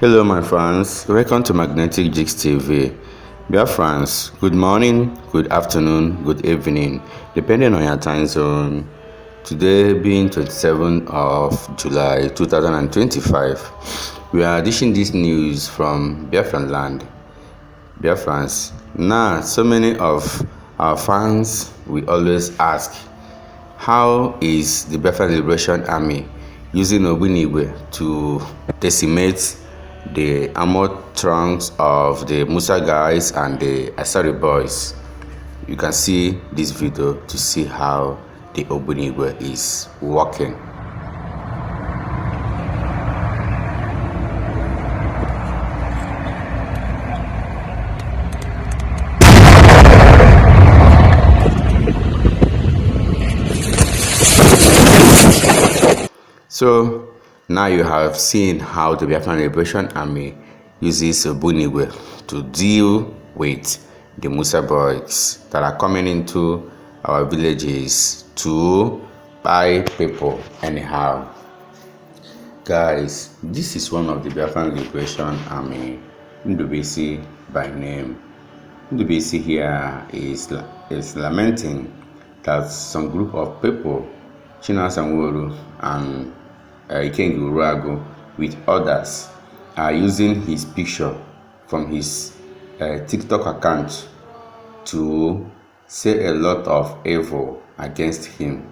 Hello my fans, welcome to Magnetic Jigs TV. Dear friends, good morning, good afternoon, good evening, depending on your time zone. Today being 27th of July 2025, we are dishing this news from Biafran land. Dear friends, now so many of our fans, we always ask, how is the Biafran Liberation Army using Ogbunigwe to decimate the armored trunks of the Musa guys and the Asari boys? You can see this video to see how the Ogbunigwe is working. So now you have seen how the Biafran Liberation Army uses Ogbunigwe to deal with the Musa boys that are coming into our villages to buy people anyhow. Guys, this is one of the Biafran Liberation Army, Ndubisi by name. Ndubisi here is lamenting that some group of people, Chinasa Nworu and Ikenga Uruagu with others, are using his picture from his TikTok account to say a lot of evil against him.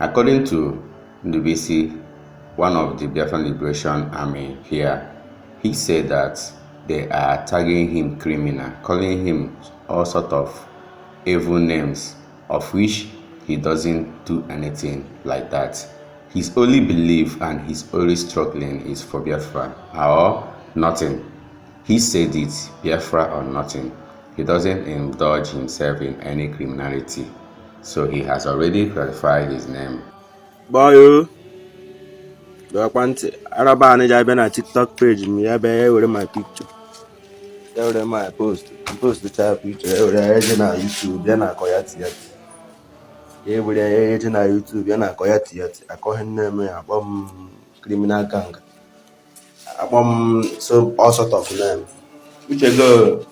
According to Ndubisi, one of the Biafran Liberation Army here, he said that they are tagging him criminal, calling him all sort of evil names, of which he doesn't do anything like that. His only belief and his only struggling is for Biafra or nothing. He said it, Biafra or nothing. He doesn't indulge himself in any criminality. So he has already clarified his name. Boy, dọkwa ntị araba anị ji abịa na TikTok page m ya bịa ya were my picture, ya were my post, post cha picture, ya were ya eje na YouTube bịa na akọ ya tiyati, ya were ya eje na YouTube bịa na akọ ya tiyati, akọghị nne m ya akpọ m criminal gang, akpọ m so all sort of name. Uchego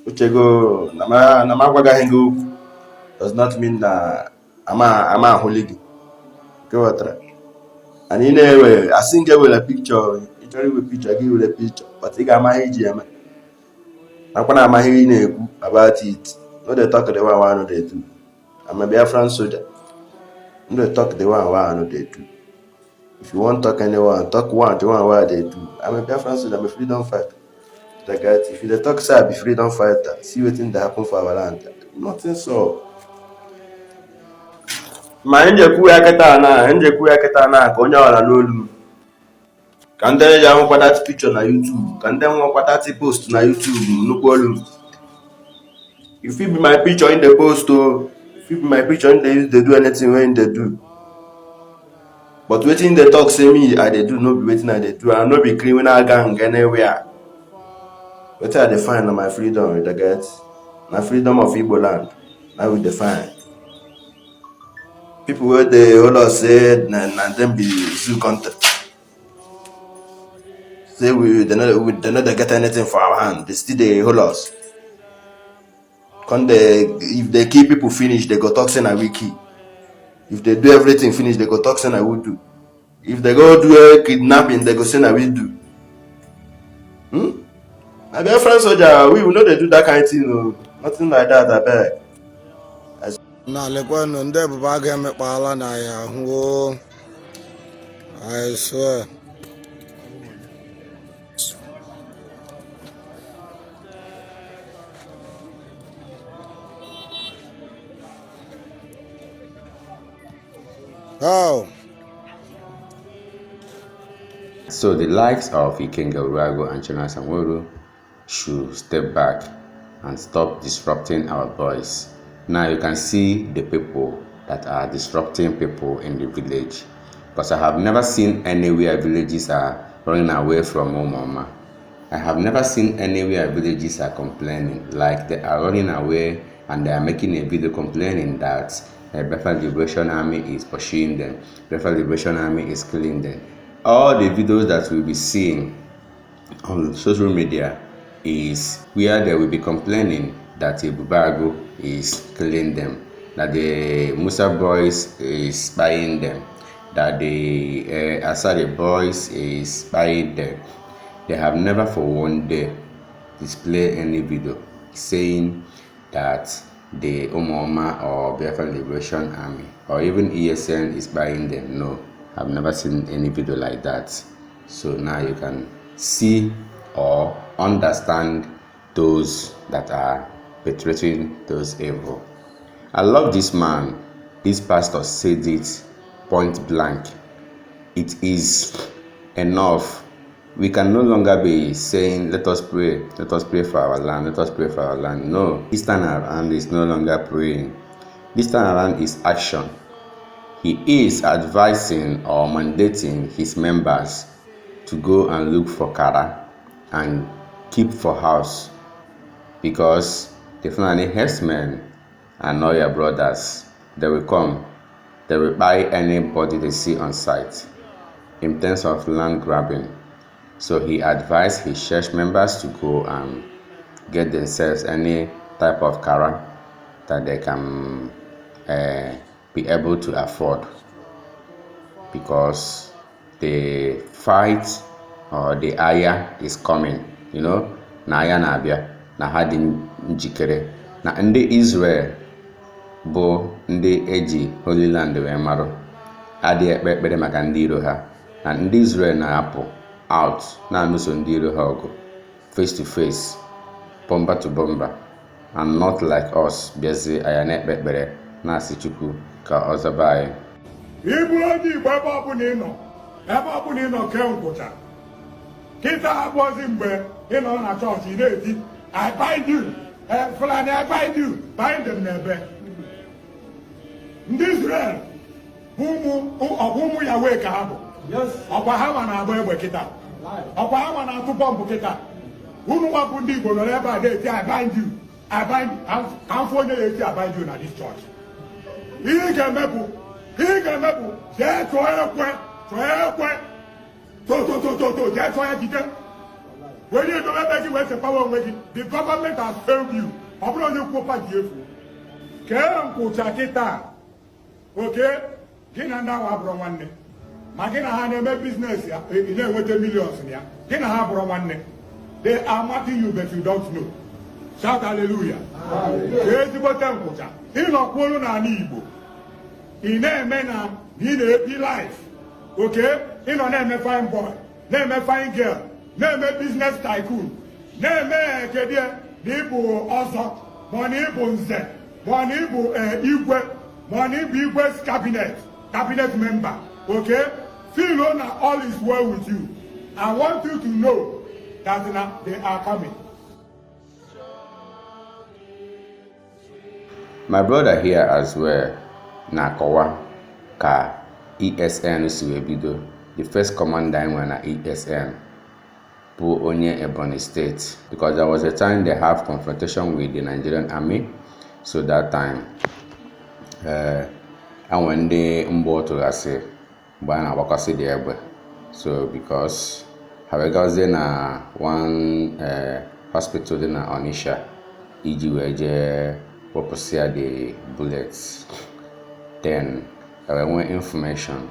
Uchego na ma agwagaghị gị okwu does not mean na ama ama ahụli gị nke ghọtara. Anyị na-ewe asị gị ewere picture, ị chọrọ iwe picture gị were picture, but ị ga-ama ihe iji eme nakwa na amaghị ihe ị na-ekwu about it. No dey talk the one wey I no dey do. I'm a Biafran soldier. No dey talk the one wey I no dey do. If you wan talk anyone, talk one the one wey I dey do. I'm a Biafran soldier. I'm a freedom fighter. Like if you dey talk say I be freedom fighter, see wetin dey happen for our land. Nothing sup. Ma njekwu ya kịta na njekwu ya kịta na ka onye ọra n'olu m ka ndị ji ahụkwa that picture na YouTube, ka ndị nwekwa that post na YouTube nnukwu olu m. If it be my picture in the post o, if it be my picture in the use dey do anything wey dey do, but wetin dey talk say me I dey do no be wetin I dey do. I no be criminal gang anywhere. Wetin I dey find na my freedom. You dey get? Na freedom of Igbo land na we dey find. People wey dey hold us say na dem be zoo country, say we dey no we dey no dey get anything for our hand, they still dey hold us. Come dey, if they kill people finish, they go talk say na we kill. If they do everything finish, they go talk say na we do. If they go do kidnapping, they go say na we do. Na Biafran soldier, we no dey do that kind thing o. Nothing like that, abeg. Na lekwanụ ndị ebube agụ emekpala na ya ahụ. I swear. Oh. So the likes of Ikenga Uruagu and Chinasa Nworu should step back and stop disrupting our boys. Now you can see the people that are disrupting people in the village. Because I have never seen anywhere villages are running away from Omoma. I have never seen anywhere villages are complaining, like they are running away and they are making a video complaining that Biafra Liberation Army is pursuing them, Biafra Liberation Army is killing them. All the videos that we'll be seeing on social media is where they will be complaining that Ebubeagu is killing them, that the Musa boys is spying them, that the Asari boys is spying them. They have never for one day display any video saying that the Umuoma or Biafran Liberation Army or even ESN is spying them. No, I've never seen any video like that. So now you can see or understand those that are perpetrating those evil. I love this man. This pastor said it point blank. It is enough. We can no longer be saying, let us pray for our land, let us pray for our land. No, this time around is no longer praying. This time around is action. He is advising or mandating his members to go and look for Kara and keep for house because the Fulani herdsmen are not your brothers. They will come. They will buy anybody they see on sight in terms of land grabbing. So he advised his church members to go and get themselves any type of kara that they can be able to afford, because the fight or the aya is coming. Na aya na-abịa, na ha dị njikere, na ndị Israel bụ ndị eji Holy Land wee marụ adịghị ekpe ekpere maka ndị iro ha, na ndị Israel na-apụ out na-alụso ndị iro ha ọgụ face to face, bomber to bomber, and not like us bịazie anya na-ekpe ekpere na-asị Chukwu ka ọ zaba anyị. Ị bụrụ onye Igbo, ebe ọbụla ị nọ, ebe ọbụla ị nọ, kee nkwụcha kịta. Abụọzi mgbe ị nọ na chọọchị ị na-eti, "I bind you, Fulani, I bind you." Bind them n'ebe ndị Israel bụ ụmụ, ọ bụ ụmụ Yahweh ka ha bụ. Ọkwa ha ma na-agba egbe kịta, ọkwa ha ma na-atụ bọmbụ kịta. Unu nwa bụ ndị Igbo nọrọ ebe a na-eti, "I bind you, I bind you." Ka m fụ onye ya eti "I bind you" na this church. Ihe ị ga-eme bụ jee tụọ ekwe, tụọ ekwe tototototo, jee tụọ ya, jide were edobe ebe gị wee chekwawa onwe gị. The government has failed you. Ọ bụrụ onye kwuo party efu, kee nkwụcha kịta. Oke gị na ndị ahụ abụrụ nwanne, ma gị na ha na-eme business ya, ị na-enweta millions na ya, gị na ha abụrụ nwanne. They are marking you, but you don't know. Shout hallelujah. Ka ezigbote nkwụcha. Ịnọkwuolu n'ala Igbo, ị na-eme na ị na-ebi life oke, ị nọ na-eme fine boy, na-eme fine girl, na-eme business tycoon, na-eme kedie na ịbụ ọzọ, ma ọ na ịbụ nze, ma ọ na ịbụ igwe, ma ọ na ịbụ igwe cabinet member. Okay, feel na all is well with you. I want you to know that na they are coming. My brother here as well na-akọwa ka ESN si wee bido. The first commander anyị nwere na ESN bụ onye Ebonyi State, because there was a time they have confrontation with the Nigerian army. So that time enwe ndị mgbe tụghasị mgbe a na-agbakọsị dị egbe. So because ha wee gazie na one hospital dị na Onitsha iji wee jee wepụsịa the bullets, then wee nwee information,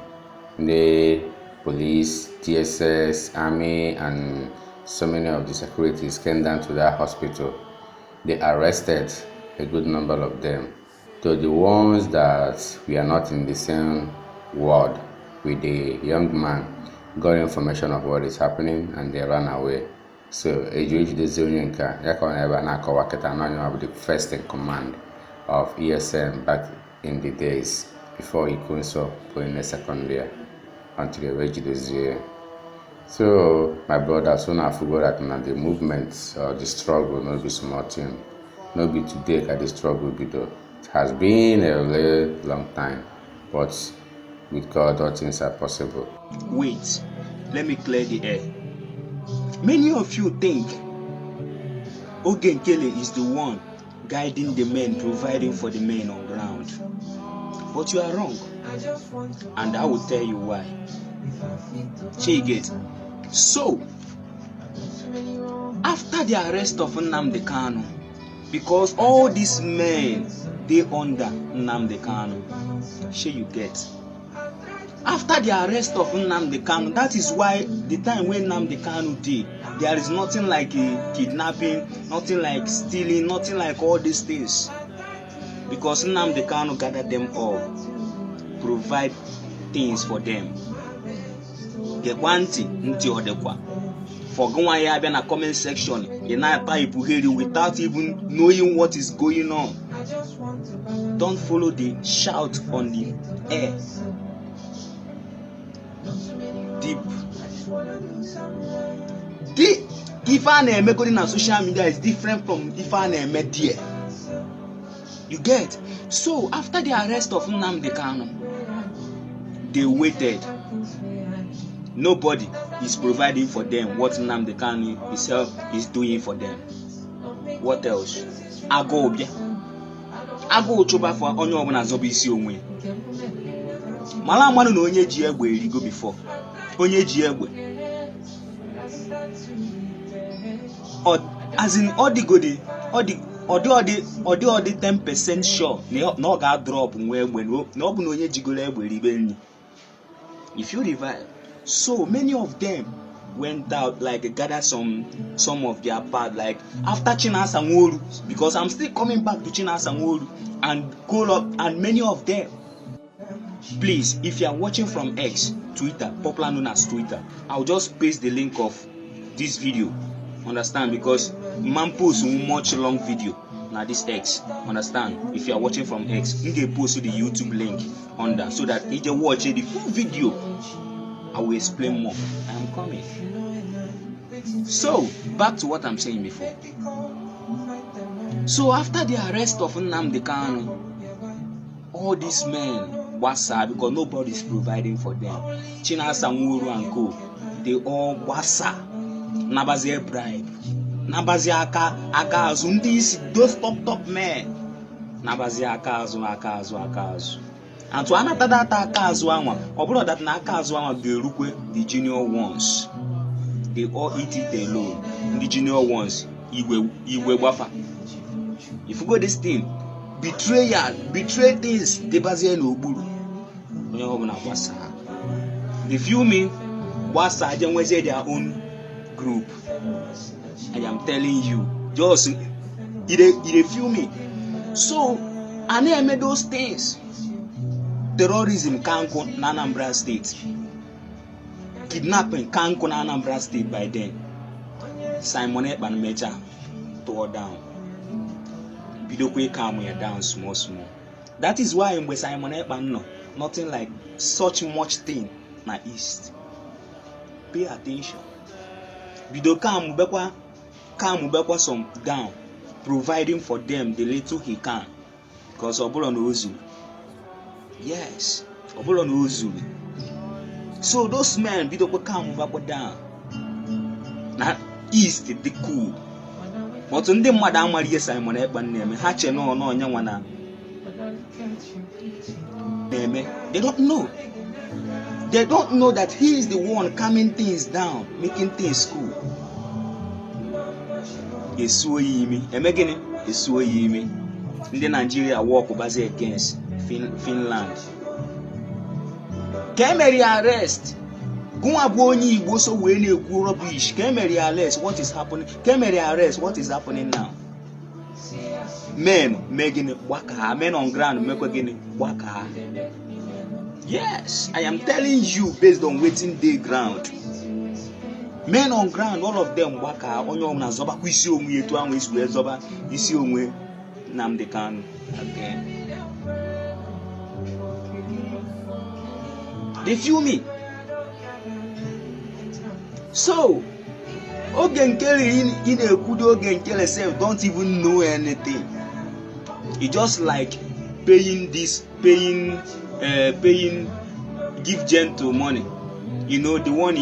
ndị police, DSS, army and so many of the securities came down to that hospital. They arrested a good number of them. To the ones that we are not in the same ward with the young man got information of what is happening and they ran away. So eji ejidezi onye nke a ya ka ọ na ebe a na-akọwa kịta na onye bụ the first in command of ESN back in the days before Ikonso bụ in the second year until e jidezie. So my brother, so na fugo that na the movement or the struggle no be small thing. No be today ka the struggle bido. It has been a really long time, but with God all things are possible. Wait, let me clear the air. Many of you think Oge Nkele is the one guiding the men, providing for the men on ground. But you are wrong. And I will tell you why. Shey you get? So, After the arrest of Nnamdi Kanu, because all these men dey under Nnamdi Kanu, shey you get? After the arrest of Nnamdi Kanu, that is why the time wey Nnamdi Kanu dey, there is nothing like a kidnapping, nothing like stealing, nothing like all these things, because Nnamdi Kanu gather them all, provide things for them. Gekwa ntị, ntị ọ dịkwa for gị nwa ya abịa na comment section, ị na-type heri without even knowing what is going on. Don't follow the shout on the air. Deep the ife a na-emegodi na social media is different from ife a na-eme there, you get? So after the arrest of Nnamdi Kanu, they waited. Nobody is providing for them what Nnamdi Kanu himself is doing for them. What else? Agụụ bịa, agụụ chụba for onye ọbụla zọba isi onwe ya. Mara amanụ na onye ji egbe erigo before. Onye ji egbe ọ, as in, ọ dịgodi ọ dị ọ dị 10% sure na ọ ga-drop nwa egbe, na ọ bụ na onye jigoro egbe ribe nri. If you revive, so many of them went out, like gather some of their part, like after Chinasa Nworu, because I'm still coming back to Chinasa Nworu and call up and many of them. Please, if you are watching from X, Twitter, popular known as Twitter, I'll just paste the link of this video, understand? Because man post much long video na this X, understand? If you are watching from X, m ga-post the YouTube link under so that if you watch the full video, I will explain more. I am coming. So back to what I'm saying before. So after the arrest of Nnamdi Kanu, all these men gbasa because nobody is providing for them. Chinasa Nworu and co, they all gbasa, nabazie bribe, nabazie aka aka azụ ndị isi, those top top men, nabazie aka azụ, aka azụ, aka azụ. And to anata data aka azụ anwa, ọ bụrụ that na aka azụ anwa ga-erukwe the junior ones, they all eat it alone. Ndị junior ones, igwe igwe gbafa. If you go this thing, betrayal, betray things dịbazie n'okpuru, onye ọbụla gbasaa. The few me gbasaa je nwezie their own group. I am telling you, just e dey feel me. So a na-eme those things, terrorism ka nkụ na Anambra State, kidnapping ka nkụ na Anambra State. By then, Simon Ekpa mecha tụọ down, bidokwa ịcalm ya down small small. That is why mgbe Simon Ekpa nọ, nothing like such much thing na East. Pay attention. Bido calm bekwa, calm bekwa some down, providing for them the little he can, because ọ bụrụ na o zuru, yes, ọ bụrụ na o zuru. So those men bidokwa calm bakwa down na East dị cool, but ndị mmadụ amara ihe Simon Ekpa na-eme. Ha che nọ n'onye nwa na na-eme. They don't know, they don't know that he is the one calming things down, making things cool. Esuo ya imi, eme gịnị? Esuo ya imi. Ndị Naijiria work bazi against Finland ka emere ya arrest. Gụnwa bụ onye Igbo so wee na-ekwu rubbish ka emere ya arrest. What is happening ka emere ya arrest? What is happening now? Men mee gịnị? Gbaka. Men on ground mekwa gịnị? Gbaka. Yes, I am telling you based on wetin dey ground. Men on ground, all of them gbaka. Onye ọbụla zọbakwa isi onwe ya etu ahụ esi wee zọba isi onwe Nnamdi Kanu again. They feel me. So Oge Nkere ị na-ekwudo, Oge Nkere sef don't even know anything. E just like paying this, paying give Gentle money, you know the one,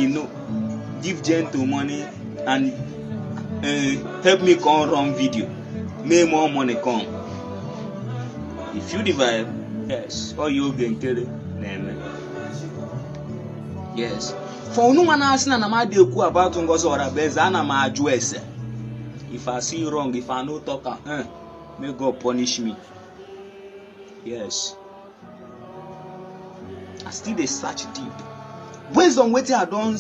give Gentle money and help me come run video, make more money come. If you the vibe, yes, all you Oge Nkere na-eme. Yes, for unu nwa na-asị na m adị ekwu about Ngozi Orabueze, ana m ajụ ese. If I see wrong, if I no talk am, may God punish me. Yes, I still dey search deep based on wetin I don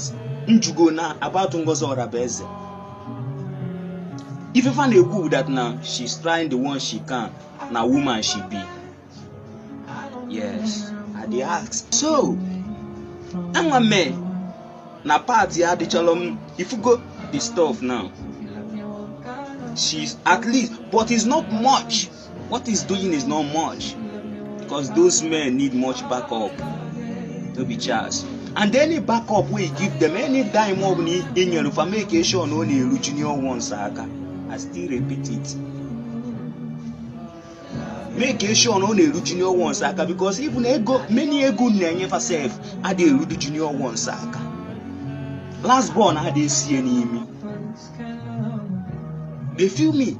njugo na about Ngozi Orabueze. Ife fa na-ekwu that na she's trying the one she can, na woman she be. Yes, I dey ask. So enwe me na part ya adịchala m ifugo the stuff now. She's at least, but it's not much. What he's doing is not much, because those men need much backup. No be chance. And any backup wey you give them, any dime ọ bụla e nyere fa, make sure na ọ na-eru junior ones aka. I still repeat it. Make sure na ọ na-eru junior ones aka, because even ego, many ego na-enyefa sef adịghị erudu junior ones aka. Last born adịghị esie n'imi. They feel me.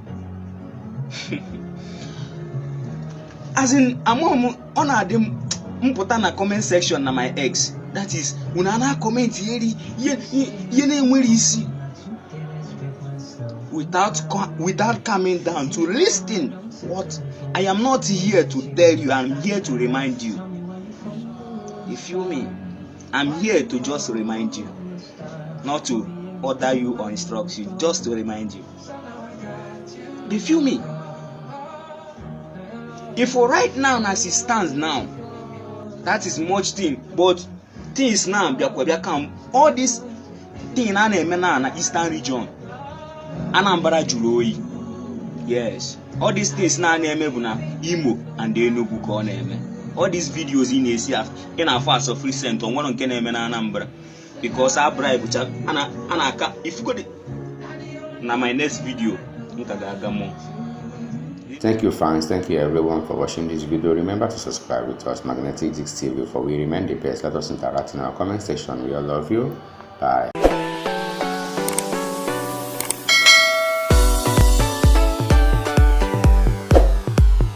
As in, among m, ọ na-adị m mpụta na comment section na my ex, that is, unu a na-comment ihe ihe na-enwere isi without coming down to listen. What I am not here to tell you, I'm here to remind you. You feel me? I'm here to just remind you, not to order you or instruct you, just to remind you. You feel me? If for right now, as it stands now, that is much thing, but things now bịakwa bịa kam all this thing a na-eme na Eastern Region, Anambra jụrụ oyi. Yes, all these things na na-eme bụ na Imo and Enugu ka ọ na-eme. All these videos ị na-esi ị na-afụ as of recent, ọ nwere nke na-eme na Anambra, because a bribe cha a na-aka. If you go na my next video, m ka ga-aga more. Thank you, fans. Thank you everyone for watching this video. Remember to subscribe with us, Magnetic Jigs TV, for we remain the best. Let us interact in our comment section. We all love you. Bye.